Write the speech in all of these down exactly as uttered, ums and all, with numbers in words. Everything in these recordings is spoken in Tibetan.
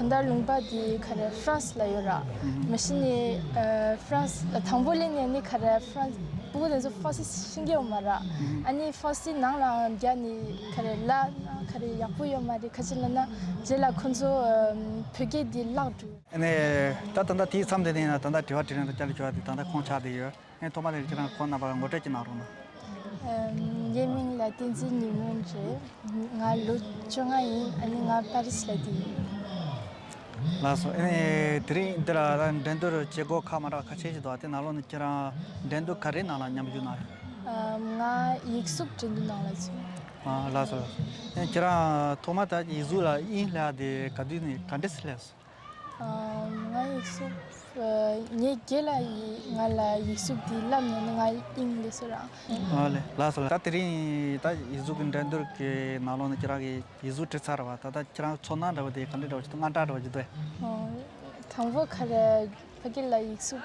ད་ལྟ་ལུང་པ་དེ་ག་རེ་ཧྥ་རན་སི་ལ་ཡོད་ར། ཨུ་ཧུམ། མ་གཞི་ནས་ཨ་ཧྥ་རན་སི་ཨ་དང་པོ་ལ་ནས་ནི་ག་རེ་ཧྥ་རན་སི་ཕྲུ་གུ་དེ་ཚོ་ཧྥ་སི་ཤེས་ཀྱི་ཡོད་མ་ར། ཨུ་ཧུམ། ཨ་ནི་ཧྥ་སི་ནང་ལའང་རྒྱ་ནི་ག་རེ་ལབ་ན་ག་རེ་ཡག་པོ་ཡོད་མ་རེད། ག་ཅི་ལབ་ན་རྗེས་ལ་ཁོ་ཚོ་ཨ་བོད་སྐད་དེ་བརླག་འགྲོ། ཨ་ནི་ད་ད་ལྟ་དེའི་མཚམས་དེ་ནས་ཡིན་ན་ད་ལྟ་དྲི་བ་དྲིས་ལན་དང་བསྐྱར་ཞུ་བ་དེ་ད་ལྟ་ཁོང་ཆགས་བསྡད་ཡོད། ཨ་ནི་ཐོག་མ་དེ་ཁྱེད་རང་ཁོང་རྣམ་པར་ངོ་སྤྲོད་ཅིག་གནང་རོགས་གནང་། ཨམ། ངའི་མིང་ལ་བསྟན་འཛིན་ཉི་མ་རེད། ང་ལོ་བཅོ་ལྔ་ཡིན། ཨ་ནི་ང་པ་རིས་ལ་བསྡད་ཡིན། ལགས་སོ། ཨ་ནི་དེ་རིང་འདི་ལ་འགྲན་བསྡུར་བྱེད་སྒོ་ཁག་མ་འདྲ་ཁ་ཤས་ཤིག་འདུག་དེ་ནང་ལོགས་ནས་ཁྱེད་རང་འགྲན་བསྡུར་ག་རེའི་ནང་ལ་མཉམ་ཞུགས་གནང་ཡོད། ཨམ། ང་ཡིག་གཟུགས་འགྲན་བསྡུར་ནང་ལ་ཚུད། ཨ། ལགས་སོ། ལགས་སོ། ཨ་ནི་ཁྱེད་རང་ཐོག་མ་ད་ཡིག་གཟུགས་ལ་དབྱིངས་སླེབས་དེ་ག་དུས་ནས་ག་འདྲས་སེ་སླེབས་སོང་། ཨ། ང་ཡིག་གཟུགས་ཨ་ངའི་རྒན་ལགས་ཀྱིས་ང་ལ་ཡིག་གཟུགས་འདི་བསླབས་ནས་ནི་ང་དབྱིངས་སླེབས་སོང་ར། ཨ་ལེ། ལགས་སོ། ལགས། ད་དེ་རིང་ད་ཡིག་གཟུགས་ཀྱི་འགྲན་བསྡུར་གྱི་ནང་ལོགས་ནས་ཁྱེད་རང་གིས་ཡིག་གཟུགས་བྲིས་ཚར་བ། ད་ལྟ་ཁྱེད་རང་ཚོར་སྣང་འདྲ་བོ་དེ་ག་འདྲ་འདྲ་བོ་ཞིག་འདུག་དངངས་སྐྲག་འདྲ་བོ་ཅིག་འདུག་ཨ། དང་པོ་ག་རེ་ཕ་གི་ལ་ཡིག་གཟུགས་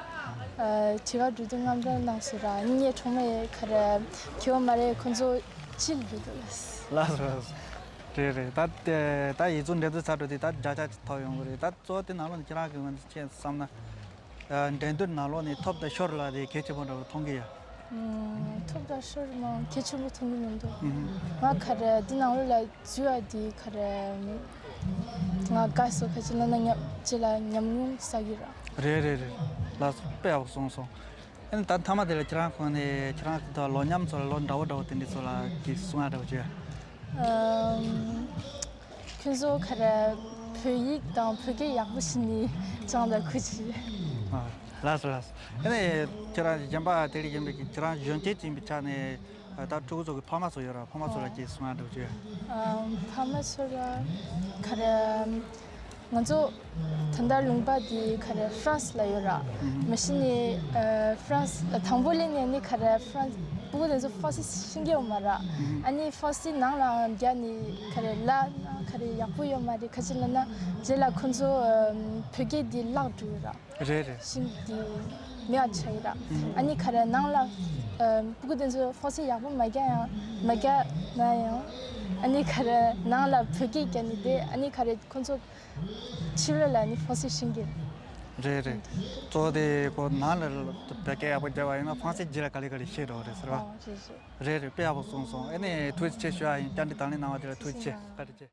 ཨ་བྲིས་པ་འགྲོ་དུས་དངངས་སྐྲག་གནང་སོང་ར། ངའི་གྲོགས་མོ་ག་རེ་གྱོན་མ་རེད། ཁོ་ཚོ་ཕྱིར་འགྲོ་འདུག་ལགས། ལགས་སོ། ལགས་སོ། རེད་རེད། ད་དེ་ད་ཡིག་གཟུགས་འགྲན་བསྡུར་ཚར་འགྲོ་དུས་ད་བརྒྱ་ཆ་ཅིག་ཐོབ་ཡོང་གི་རེད། ད་གཙོ་བོ་དེ་ནང་ལོགས་ནས་ཁྱེད་རང་གི་ངོས་ནས་ཁྱེད་བསམ་ན། ཨ། འགྲན་བསྡུར་ནང་ལོགས་ནས་ཐོབ་དང་ཤོར་ལ་དེ་གལ་ཆེན་པོ་འདྲ་བོ་མཐོང་གི་ཡོད། ཨུམ། ཐོབ་དང་ཤོར་མང་གལ་ཆེན་པོ་མཐོང་གི་མི་འདུག་ཨུ་ཧུམ། ང་ག་རེ་འདི་ནང་ལོགས་ལ་འཛུལ་བ་འདི་ག་རེ་ང་དགའ་སོང་། ག་ཅི་ལབ་ན་ཉམས་རྗེས་ལ་ཉམས་མྱོང་བསགས་ཀྱི་ར། རེད་རེད་རེད། ལགས་སོ། དཔེ་ཡག་པོ་གསུངས་སོང་། ཨ་ནི་ད་མཐའ་མ་དེ་ལ་ཁྱེད་རང་ཁོང་ནས་ཁྱེད་རང་གི་ད་ལོ་མཉམ་ཚོ་ལ་ལོ་འདྲ་བོ་འདྲ་བོ་དེ་འདྲ་ཚོ་ལ་གི་གསུང་ཡ་འདྲ་བོ་བྱོས། ཨམ། ཁྱོད་ཚོ་ག་རེ་བོད་ཡིག་དང་བོད་སྐད་ཡག་པོ་ཞིག་ནི་སྦྱངས་དང་ཁུ་ཆི། ཨ། ལགས་སོ་ལགས་སོ། ཨ་ནི་ཁྱེད་རང་གཞན་པ་དེ་རིགས་ཡིན་པའི་ཁྱེད་རང་གཞོན་སྐྱེས་ཅིག་ཡིན་པའི་ཆ་ནས་ད་ཕྲུ་གུ་ཚོ་གི་ཕ་མ་ཚོ་ཡོད་ར། ཕ་མ་ཚོ་ལ་གི་གསུང་ཡ་འདྲ་བོ་བྱོས། ཨམ། ཕ་མ་ཚོ་ལ་ག་རེ། ང་ཚོ་ད་ལྟ་ལུང་པ་འདི་ག་རེ་ཧྥ་རན་སི་ལ་ཡོད་ར། ཨུ་ཧུམ། མ་གཞི་ནས་ཨ་ཧྥ་རན་སི་ཨ་དང་པོ་ལ་ནས་ནི་ག་རེ་ཧྥ་རན་སི་ཕྲུ་གུ་དེ་ཚོ་ཧྥ་སི་ཤེས་ཀྱི་ཡོད་མ་ར། ཨུ་ཧུམ། ཨ་ནི་ཧྥ་སི་ནང་ལའང་རྒྱ་ནི་ག་རེ་ལབ་ན་ག་རེ་ཡག་པོ་ཡོད་མ་རེད། ག་ཅི་ལབ་ན་རྗེས་ལ་ཁོ་ཚོ་ཨ་བོད་སྐད་འདི་བརླག་འགྲོ་ར། རེད་རེད། ཤིང་འདི་མེད་པ་ཆགས་ཀྱི་ར། ཨུ་ཧུམ། ཨ་ནི་ག་རེ་ནང་ལ་ཨ་ཕྲུ་གུ་དེ་ཚོ་ཧྥ་སི་ཡག་པོ་མ་རྒྱག་ཡང་མ་རྒྱག་ན་ཡང་ཨ་ནི་ག་རེ་ནང་ལ་བོད་སྐད་རྒྱག་ནི་དེ་ཨ་ནི་ག་རེ་ཁོ་ཚོ་ཕྱི་ལོགས་ལ་ནི་ཧྥ་སི་ཤེས་ཀྱི་རེད། རེད། གཙོ་བོ་དེ་ཁོ་ནང་ལ་བོད་སྐད་ཡག་པོ་རྒྱབ་པ་ཡིན་ན་ཧྥ་སི་རྗེས་ལ་ག་ལེ་ག་ལེ་ཤེས་འགྲོ་གི་རེད་ཟེར་བ། ཨོ་རེད་རེད། རེད་རེད། དཔེ་ཡག་པོ་གསུངས་སོང་། ཨ་ནི་ཐུགས་རྗེ་ཆེ་ཞུ་ཡ་ཡིན། བཅར་འདྲི་དང་ལེན་གནང་བ་དེ་ལ་ཐུགས་རྗེ་ཆེ། བཀའ་དྲིན་ཆེ།